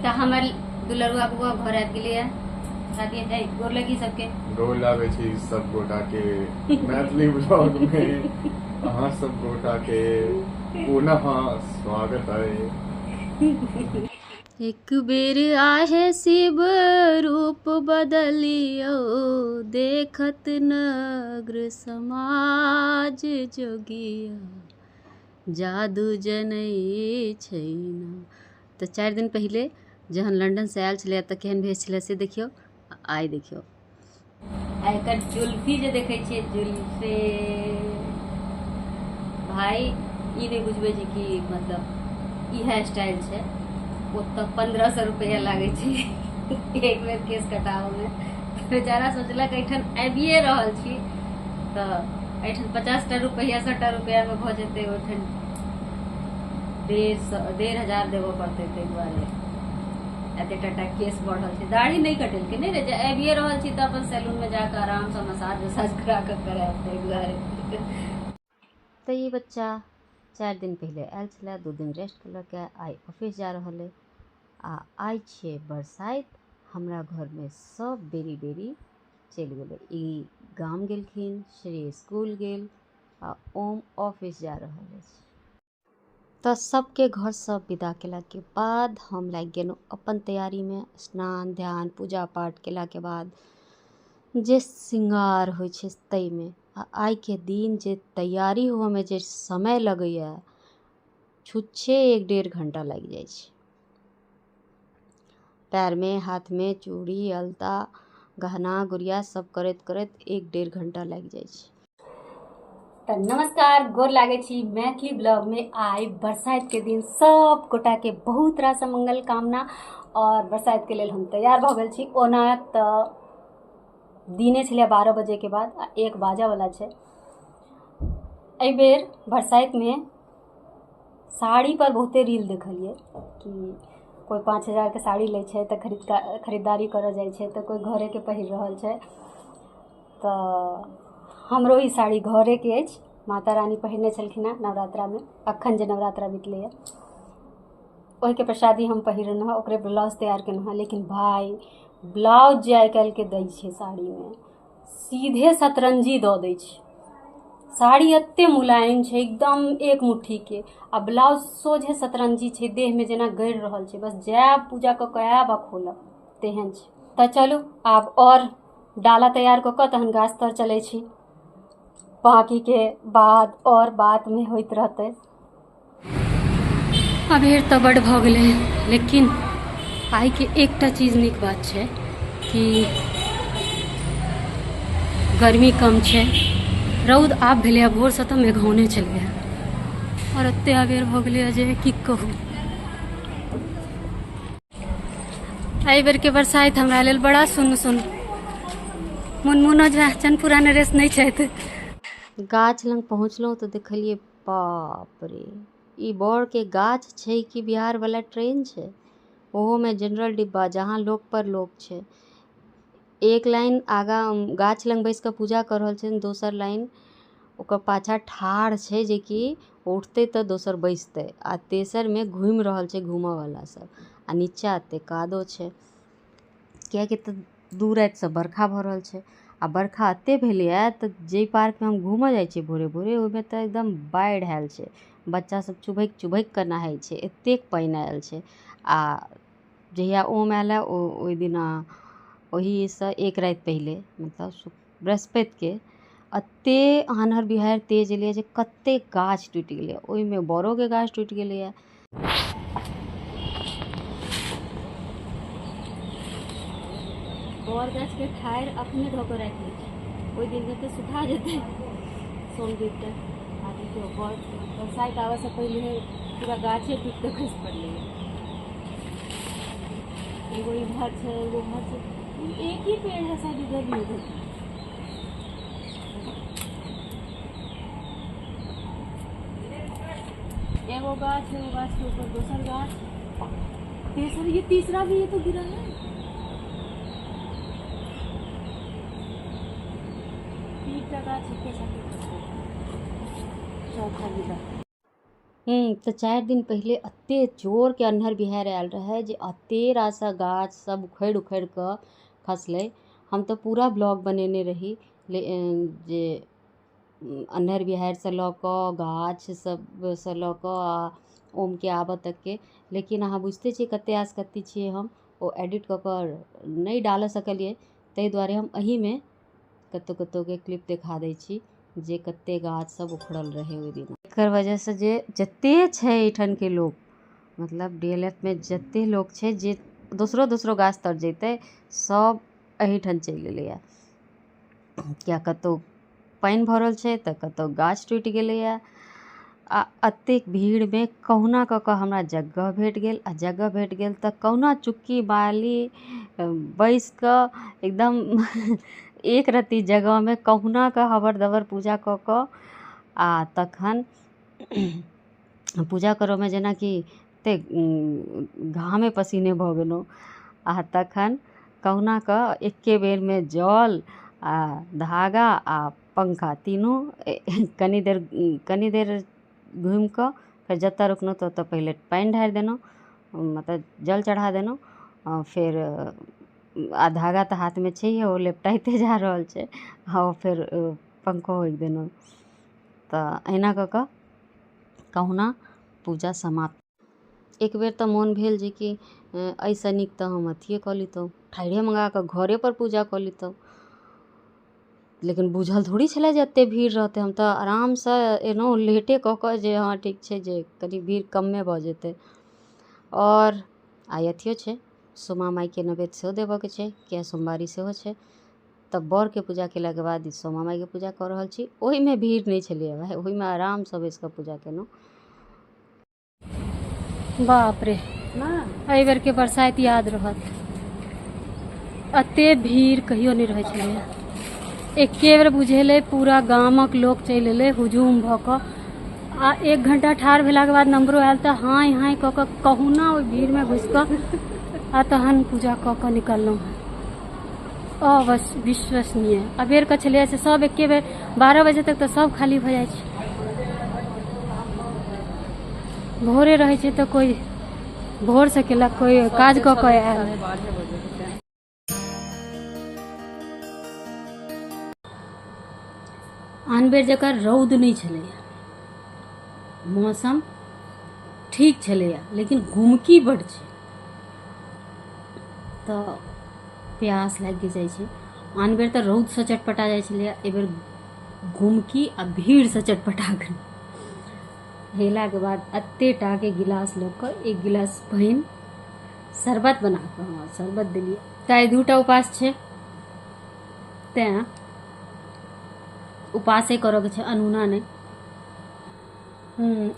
तऽ हमर दुलरुआ बौआ घर आबि गेलैए। शादी जाइ गोर लगी सबके। गोर लागै छी सब गोटा के। मैथिली ब्लॉग में अहाँ सब गोटा के पुनः स्वागत है। एक बेर आहे शिव रूप बदलियो, देखत नग्र समाज जोगिया, जादू जनै छै ना। तऽ 4 दिन पहिले जहन लंडनसँ आयल छलै तऽ केहन भेष छलै से देखियौ, आइ देखियौ। आ एकर जुल्फी जे देखै छियै, जुल्फे भाई ई नहि बुझबै जे कि मतलब इएह स्टाइल छै। ओतऽ 1500 रुपैआ लागै छै एक बेर केश कटाबऽमे। बेचारा सोचलक एहिठाम आबिए रहल छी तऽ एहिठाम 50टा रुपैआ 100टा रुपैआमे भऽ जेतै, ओहिठाम 150, 1500 देबऽ पड़तै। ताहि दुआरे एते टाटा केश बढ़ल छै। दाढ़ी नहि कटेलकै नहि रे, जे आबिए रहल छी तऽ अपन सैलूनमे जाकऽ आरामसँ मसाज उसाज करा कऽ करायब, ताहि दुआरे। तऽ ई बच्चा 4 दिन पहिले आयल छलै, 2 दिन रेस्ट केलक, आइ ऑफिस जा रहल अइ। आ आइ छियै बरसाइत, हमरा घरमे सब बेरी बेरी चलि गेलै। ई गाम गेलखिन, श्री स्कूल गेल आ ओम ऑफिस जा रहल अछि। तऽ सबके घरसँ विदा केलाके बाद हम लागि गेलहुँ अपन तैयारीमे। स्नान ध्यान पूजा पाठ केलाके बाद जे श्रृंगार होइ छै ताहिमे। आ आइके दिन जे तैयारी होअमे जे समय लगैए, छुच्छे 1-1.5 घंटा लागि जाइ छै। पैरमे हाथमे चूड़ी अलता गहना गुड़िया सब करैत करैत 1-1.5 घंटा लागि जाइ छै। तऽ नमस्कार, गोर लागै छी मैथिली ब्लॉगमे। आइ बरसाइतके दिन सब गोटाके बहुत रास मंगल कामना। और बरसाइतके लेल हम तैयार भऽ गेल छी। ओना तऽ दिने छलै 12 बजेके बाद आ 1 बाजऽवला छै। एहिबेर बरसाइतमे साड़ी पर बहुते रील देखलियै कि कोइ 5000के साड़ी लै छै तऽ खरीदारी करऽ जाइ छै, तऽ कोइ घरेके पहिर रहल छै। तऽ हमरो ई साड़ी घरेके अछि, माता रानी पहिरने छलखिन हेँ नवरात्रामे। अखन जे नवरात्रा बितलैए ओहिके प्रसादी हम पहिरलहुँ हँ, ओकरे ब्लाउज तैयार केलहुँ हँ। लेकिन भाय ब्लाउज जे आइ काल्हिके दै छै साड़ीमे, सीधे सतरंजी दऽ दै छै। साड़ी एते मुलायम छै एकदम एक मुट्ठीके, आ ब्लाउज सोझे सतरंजी छै, देहमे जेना गड़ि रहल छै। बस जायब पूजा कऽ कऽ आयब आ खोलब, तेहन छै। तऽ चलू आब आओर डाला तैयार कऽ कऽ तहन गाछ तर चलै छी। बाँकीके बाद आओर बातमे होइत रहतै। अबेर तऽ बड्ड भऽ गेलै, लेकिन आइके एकटा चीज नीक बात छै कि गर्मी कम छै। रौद आब भेलै, भोरसँ तऽ मेघौने छलै। आओर एते अबेर भऽ गेलै जे की कहू। एहि बेरके बरसाइत हमरा लेल बड़ा सुन सुन। मुनमुनो झा चनपुरा नरेश नहि छथि। गाछ लग पहुँचलहुँ तऽ देखलियै बाप रे, ई बड़के गाछ छै कि बिहारवला ट्रेन छै। ओहोमे जनरल डिब्बा, जहाँ लोक पर लोक छै। एक लाइन आगाँ गाछ लग बैस कऽ पूजा कऽ रहल छै, दोसर लाइन ओकर पाछाँ ठाढ़ छै जेकि उठतै तऽ दोसर बैसतै, आ तेसरमे घूमि रहल छै घूमऽवला सब। आ नीचा एते कादो छै, कियाकि तऽ 2 रातिसँ बरखा भऽ रहल छै। आ बरखा एते भेलैए तऽ जाहि पार्कमे हम घूमऽ जाइ छियै भोरे भोरे, ओहिमे तऽ एकदम बाढ़ि आयल छै। बच्चा सब चुभकि चुभकि कऽ नहाइ छै, एतेक पानि आयल छै। आ जहिया ओम आयल ओ ओहि दिना, ओहिसँ एक राति पहिले, मतलब बृहस्पतिके, एते आन्हर बिहारि तेज एलैए जे कतेक गाछ टूटि गेलैए। ओहिमे बड़ोके गाछ टूटि गेलैए। बर गाछके ठाढ़ि अपने धऽ कऽ राखि लै छै, ओहि दिन जते सुखा जेतै सोमदीप तक। आ देखियौ बर बरसाइत आबऽसँ पहिले पूरा गाछे टूटि कऽ खसि पड़लैए। एगो इधर छै, एगो उधर छै, एक ही पेड़ है शायद इधर भी उधर भी। एगो गाछ, एगो गाछ के ऊपर दोसर गाछ, तेसर, ये तीसरा भी ये तो गिरा है। 3टा गाछ एके साथे खसलै, चौथा गिरा। तऽ 4 दिन पहिले एते जोरके अन्हर बिहाड़ि आयल रहै जे एते रास गाछ सब उखड़ि उखड़ि कऽ खसलै। हम तऽ पूरा ब्लॉग बनेने रही जे अन्हर बिहाड़िसँ लऽ कऽ गाछ सबसँ लऽ कऽ आ ओमके आबऽ तकके, लेकिन अहाँ बुझिते छियै कते आसकत्ती छियै हम, ओ एडिट कऽ कऽ नहि डालऽ सकलियै, ताहि दुआरे हम एहिमे कतहु कतहुके क्लिप देखा दै छी जे कते गाछ सब उखड़ल रहै ओहि दिन। एकर वजहसँ जे जते छै एहिठामके लोक, मतलब DLF मे जते लोक छै जे दोसरो दोसरो गाछ तर जेतै सब एहिठाम चलि एलैए, किया कतहु पानि भरल छै तऽ कतहु गाछ टूटि गेलैए। आ एतेक भीड़मे कहुना कऽ कऽ हमरा जगह भेट गेल, आ जगह भेट गेल तऽ कहुना चुक्की बाली बैस कऽ एकदम एक रत्ती जगहमे कहुना कऽ हबर दबर पूजा कऽ कऽ आ तखन पूजा करऽमे जेनाकि एते घामे पसीने भऽ गेलहुँ, आ तखन कहुना कऽ एके बेरमे जल आ धागा आ पंखा तीनू कनी देर घुमि कऽ फेर जतऽ रुकलहुँ ततऽ पहिले पानि ढारि देलहुँ, मतलब जल चढ़ा देलहुँ, फेर आ धागा तऽ हाथमे छैहे, ओ लेपटाइते जा रहल छै, आ फेर पंखो होकि देलहुँ। तऽ एहिना कऽ कऽ कहुना पूजा समाप्त। एक बेर तऽ मोन भेल जे कि एहिसँ नीक तऽ हम अथिए कऽ लितहुँ, ठाढ़िए मँगा कऽ घरेपर पूजा कऽ लितहुँ, लेकिन बुझल थोड़ी छलै जे एते भीड़ रहतै। हम तऽ आरामसँ एलहुँ लेटे कऽ कऽ जे हँ ठीक छै जे कनि भीड़ कमे भऽ जेतै। आओर आइ अथियो छै, सोमा माइके नैवेद्य सेहो देबऽके छै, किया सोमवारी सेहो छै, तऽ बरके पूजा केलाके बाद सोमा माइके पूजा कऽ रहल छी। ओहिमे भीड़ नहि छलैए भाय, ओहिमे आरामसँ बैस कऽ पूजा केलहुँ। बाप रे, एहि बेरके बरसाइत याद रहत, एते भीड़ कहियो नहि रहै छलैए। एके बेर बुझेलै पूरा गामक लोक चलि एलै हुजूम भऽ कऽ, आ 1 घंटा ठाढ़ भेलाके बाद नम्बरो आयल तऽ हाँय हाँय कऽ कऽ कहुना ओहि भीड़मे घुसि कऽ आ तहन पूजा कऽ कऽ निकललहुँ हेँ। अविश्वसनीय। अबेर कऽ छलैए से सब एके बेर 12 बजे तक तऽ सब खाली भऽ जाइ छै, भोरे रहै छै तऽ कोइ भोरसँ केलक, कोइ काज कऽ कऽ आयल। आन बेर जकाँ रौद नहि छलैए, मौसम ठीक छलैए, लेकिन गुमकी बड्ड छै तऽ प्यास लागि जाइ छै। आन बेर तऽ रौदसँ चटपटा जाइ छलैए, एहि बेर गुमकी आ भीड़सँ चटपटा गेल। हेलाके बाद एते टाके गिलास लऽ कऽ 1 गिलास पानि शरबत बना कऽ, हँ शरबत देलियै। तऽ आइ 2टा उपास छै, तैँ उपासे करऽके छै, अनूना नहि।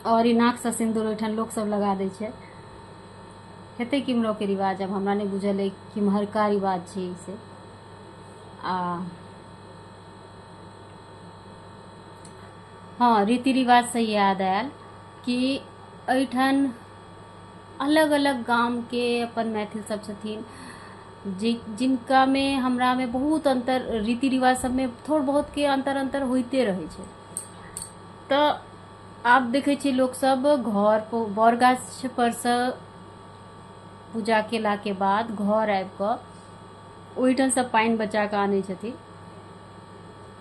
आओर ई नाकसँ सिन्दूर ओहिठाम लोक सब लगा दै छै, हेतै किम्हरोके रिवाज, आब हमरा नहि बुझल अइ किम्हरका रिवाज छै ई से। आ हँ, रीति रिवाजसँ याद आयल कि एहिठाम अलग अलग गामके अपन मैथिल सब छथिन, जिनकामे हमरामे बहुत अन्तर रीति रिवाज सबमे थोड़ बहुतके अन्तर अन्तर होइते रहै छै। तऽ आब देखै छियै लोकसब घर बर गाछ परसँ पूजा केलाके बाद घर आबि कऽ ओहिठामसँ पानि बचा कऽ आनै छथिन,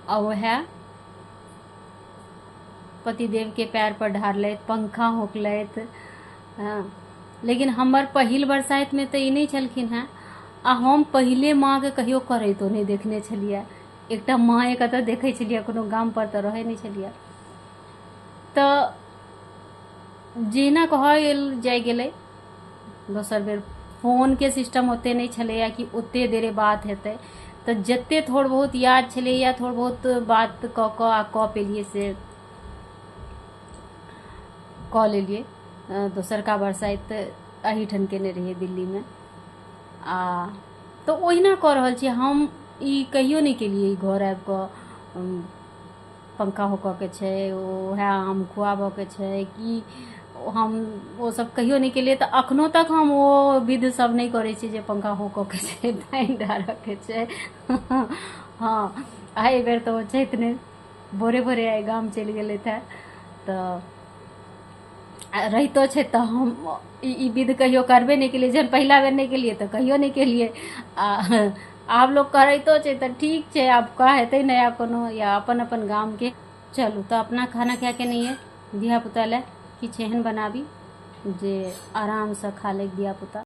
आ वएह पतिदेवके पैर पर ढारलथि, पंखा होकलथि। हँ, लेकिन हमर पहिल बरसाइतमे तऽ ई नहि छलखिन हेँ, आ हम पहिले माँके कहियो करैतो नहि देखने छलियै। एकटा माँए कतऽ देखै छलियै, कोनो गामपर तऽ रहै नहि छलियै। तऽ जेना कहल जाइ गेलै, दोसर बेर फोनके सिस्टम ओते नहि छलैए कि ओते देरे बात हेतै, तऽ जते थोड़ बहुत याद छलैए थोड़ बहुत बात कऽ कऽ आ कऽ पेलियै से कऽ लेलियै। दोसरका बरसाइत एहिठाम केने रहियै दिल्लीमे, आ तऽ ओहिना कऽ रहल छियै हम। ई कहियो नहि केलियै, घर आबि कऽ पंखा होकऽके छै, उएह आम खुआबऽके छै, कि हम ओ सब कहियो नहि केलियै। तऽ अखनो तक हम ओ विध सब नहि करै छी जे पंखा होकऽके छै, पानि ढारऽके छै। हँ, आ एहि बेर तऽ ओ छथि नहि, भोरे भोरे आइ गाम चलि गेलथि हेँ, तऽ आ रहितो छै तऽ हम ई विध कहियो करबे नहि केलियै। जहन पहिला बेर नहि केलियै तऽ कहियो नहि केलियै। आ आब लोक करैतो छै तऽ ठीक छै, आब कह हेतै नया कोनो या अपन अपन गामके। चलू तऽ अपना खाना खायके नहि है, धियापुता लए किछु एहन बनाबी जे आरामसँ खा ले धियापुता।